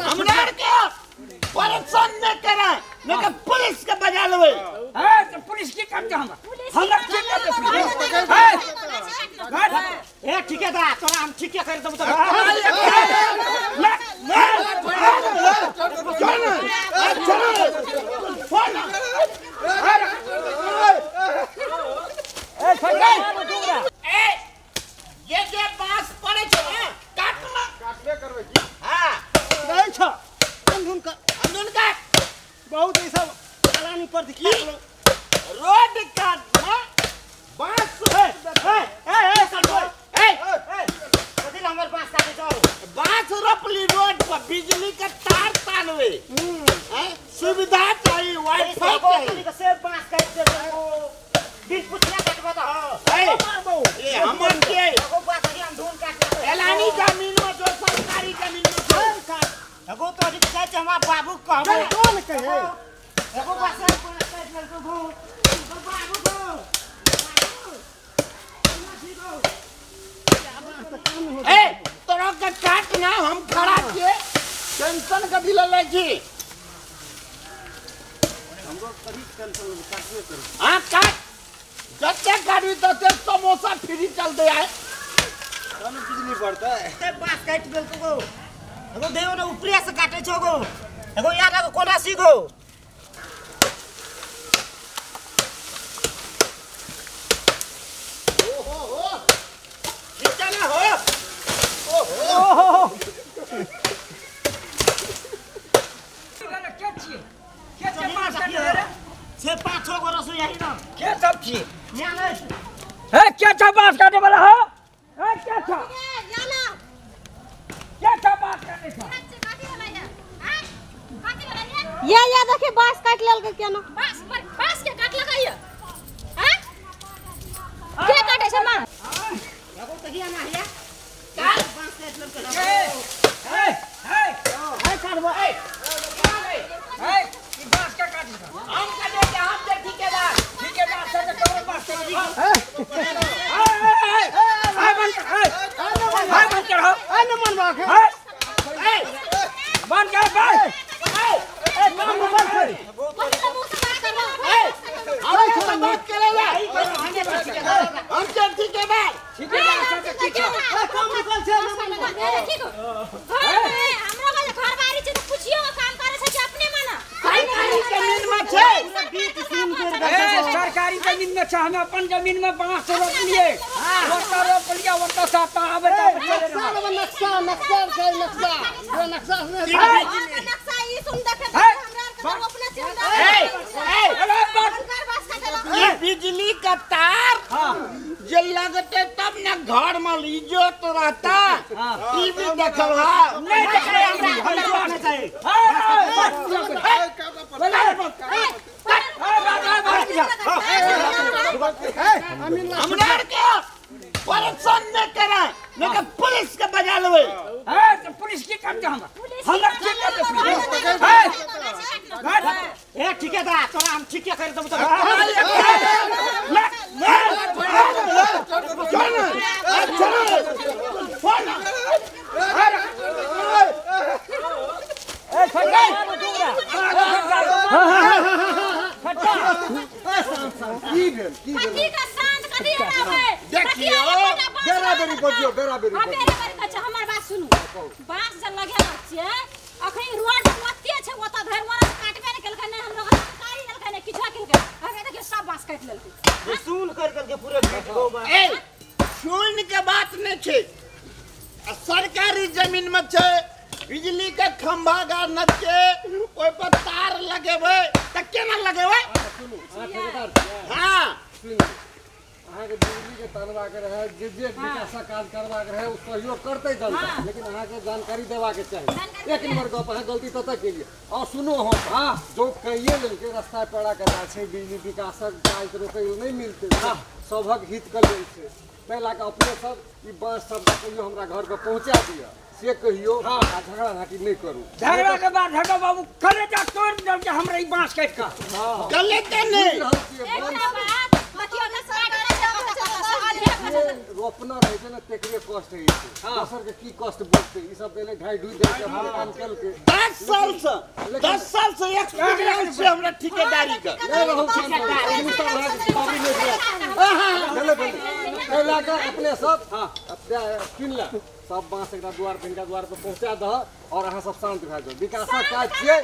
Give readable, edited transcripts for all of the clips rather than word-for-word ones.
हमरा के परेशान न करा न के पुलिस के बजा लेबै। हां तो पुलिस की काम के हमरा हमरा की करते पुलिस? ए ठीक है दा तोरा हम ठीक कर देबो तो ना ना चल चल फोन ए छोड़ ए ये जे बांस पड़े छै ना काटना काटबे करबै की। हां नहीं छ अंधुन का बहुत ऐसा अलानी पर दिखी रोड काटना बांस ए ए ए ए ए कथि हमर बांस काटे जाओ बांस रोपली रोड पर बिजली के तार तानवे सुविधा चाहिए वाईफाई चाहिए से बांस काट दे बिल पुछना काटबो त हो ए हमर के एगो बात है अंधुन काट एलानी जमीन में जो सरकारी जमीन में काट एगो तो अधिक चाहे हमरा बाबू कहबो कौन कहे एगो बात है बांस काट लेलको गो बाबू गो ए तोरा के काट ना हम खड़ा के टेंशन कथि ले ले छी हमरो कभी टेंशन काटबे करू। हां काट जते काटबी तते समोसा फ्री चल दे आए तब बिजली पड़ता है ते बांस काट देलको गो एगो देओ ने ऊपरे से काटे छो गो एगो यार एगो कोना सी गो ओ हो हो नीचा ना हो ओ हो के छी के के बांस काटे रे से पांच छो गो रसो यही ना के सब छी या नहीं ए के छ बांस काटे वाला हो ए के छ या ना के छ बांस काटे छ या देखी बांस काट लेलकै केना बांस पर बांस के काट लगाइए हां के काटे छै मां एगो त हिया ना हिया काट बांस काट लेलकै ए ए ए ए काटबो ए ए ई बांस के काटी छ हम काटे के हम के ठेकेदार ठेकेदार से के कौन बांस के ए ए ए बंद कर ए बंद कर हो ए न मनवा के ए बंद कर बंद ए काम बंद कर ए हम तो बात करेला हम के ठेकेदार ठेकेदार से के की छ ए काम निकल छै न मनवा घर में हमरा घर घर बारी छै त पुछियो काम करे छै कि अपने माना सरकारी जमीन में छै ए सरकारी जमीन में छ हम अपन जमीन में बांस रोपलिए ओता रोपलिए ओता सा ता आबे ता नक्शा में नक्शा नक्शा छै नक्शा जो नक्शा से नक्शा ई सुन देखे हमरा के रोपना छै ए ए अरे बात घर बांस काटे ये बिजली का तार जे लगते तब ना घर में इज्जत रहता टीवी देखलहा नहीं देखे हमरा बांस चाहिए हमरा के परेशान न करा न के पुलिस के बजा लेबै। ए तो पुलिस की काम के हमरा हमरा की करते पुलिस? ए ठीक है दा तोरा हम ठीक कर देबो तो ना ना चल चल फोन ए छोड़ की भेल की भेल कथी का शांत कथी हराबै देखियो बेरा-बेरी बजियौ, बेरा-बेरी हां बजियौ। बेरा-बेरी कहै छै हमर बात सुनू बांस जे लगेलक छियै अखनी रोड ओते छै ओत धरि ओरा काटबे नै केलकै नै हमरो कारी देलकै नै किछो केलकै अगे देखियौ सब बांस काटि लेलकै सुन कर करके पूरे बीच गो ए सुन के बात नहीं छै सरकारी जमीन में छै बिजली के खंभा गाड़ने छै ओइ पर तार लगेबै त केना लगेबै? सुनू अहाँ ठेकेदार छियै? हां सुनू अहाँके बिजली के तानबा के रहे जे जे विकासक काज करबाक रहे ओ सहयोग करतै जनता लेकिन अहाँके जानकारी देबाक चाही। एक नंबर गप अहाँ गलती ततऽ केलियै। और सुनू हम हां जो कहिए लेलकै रास्ता पेड़ा के छै बिजली विकासक काज रोकै लए नहि मिलतै सभक हित के लेल छै ताहि लए कऽ अपने सब ई बाँस सब कहियो हमरा घर पर पहुँचा दिअ से कहियो आ झगड़ा झाँटी नहि करू। झगड़ा के बाद झगड़ा बाबू कलेजा तोड़ देलकै हमरा ई बांस काटि कऽ गलत नहि बुझि रहल छियै, एकटा बात देखियौ ने सरकार जे रोपना रहै छै ने तेकरे कष्ट होइ छै, दोसर के की कष्ट बुझतै। ई सब देले ढाई ढुई दे के अपन काम केलकै। 10 साल से 10 साल से एक्सपीरियंस छै हमरा ठिकेदारी के। नहि रहू भेलै भेलै एहि लए कऽ अपने सब सुनि ले, सब बाँस एकटा दुआर पर हिनका दुआर पर पहुँचा दह और अहाँ सब शांत भए जाउ। विकासक काज छियै।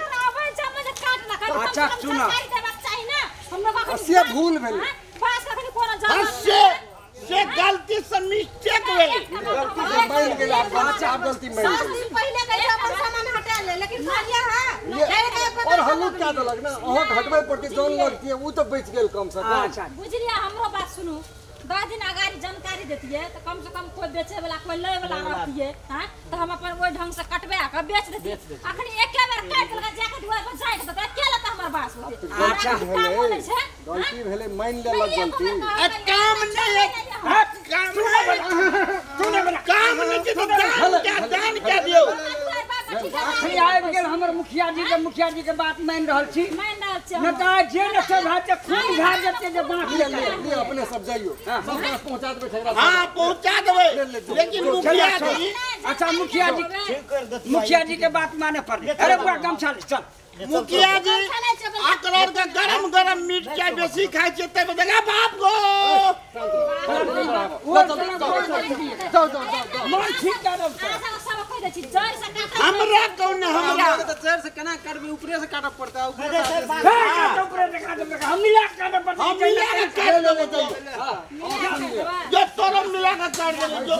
अच्छा सुन, से भूल भेलै, से गलती से मिस्टेक भेलै, गलती से मानि गेलै। आब गलती मानि गेलै। पहिले गई अपन सामान हटा ले, लेकिन कहलिए हां और हल्लुक क्या देलक ना, अहाँ हटबै पड़तै, जौन लगतियै ओ तऽ बचि गेल कम से कम। बुझलियै हमरो बात सुनू, 10 दिन अगाड़ी जानकारी देतियै तऽ कम से कम कोई बेचे वाला कोई लै वाला रहतियै, हां तऽ हम अपन ओहि ढंग से कटबे आ के बेच देतियै। अखनी एके बेर काटि देलकै, जाके दुआर पर जाके देतै के लेतै हमर बाँस होते। अच्छा भेलै, गलती भेलै, मानि लेलक गलती। आ काम नहि, काम नहि, काम नहि छै तऽ दान क्या, दान क्या दियौ। अखनी आबि गेल हमर मुखिया जी के, मुखिया जी के बात मानि रहल छी, मानि रहल छी। नहि तऽ जे ने सब भए जेतै, खून भए जेतै जे बाँस लिअ लिअ अपने सब जाइयो, सब बाँस पहुँचा देबै ठेकरा। हां पहुँचा देबै, लेकिन मुखिया जी। अच्छा मुखिया जी, मुखिया जी के बात माने पड़लै। अरे बुआ गमछा ले चल। मुखिया जी आकरोड़ के गरम गरम मिर्चा बेसी खाइ छै तब देखा बाप गो। मन ठीक करब हमरा कौन, हमरा तऽ जड़ से केना काटबै, ऊपरे से काटऽ पड़तै। ऊपरे से हम मिला के काटऽ पड़तै, हम मिला के काट देबै। जो तोरो मिला के काट देबै जो।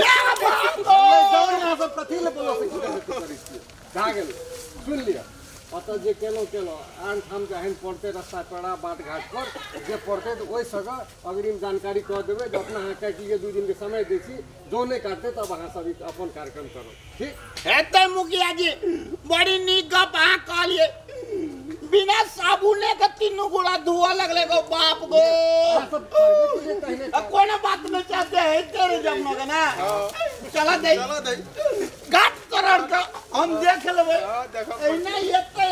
या बाप गो, जाउ अहाँ सब कथी ले बोलऽ सकै छी। भए गेलै, सुनि लिअ। ओतऽ जे केलहुँ केलहुँ, आन ठाम जहन पड़तै रस्ता पेड़ा बाट घाट पर जे पड़तै तऽ ओहि सभके अग्रिम जानकारी कऽ देबै जे अपना अहाँ काटि लिअ, 2 दिनके समय दै छी, जँ नहि काटतै तब अहाँ सब अपन कार्यक्रम करब। ठीक हेतै मुखिया जी? बड़ी नीक गप अहाँ कहलियै। बिना साबुने के 3 गोड़ा धोअ लगलै गो बाप गो। कोनो बात नहीं चाहते है तेरे जमनो के ना। चला दे, चला दे, काट तोड़ के हम देख लेबै। एना एते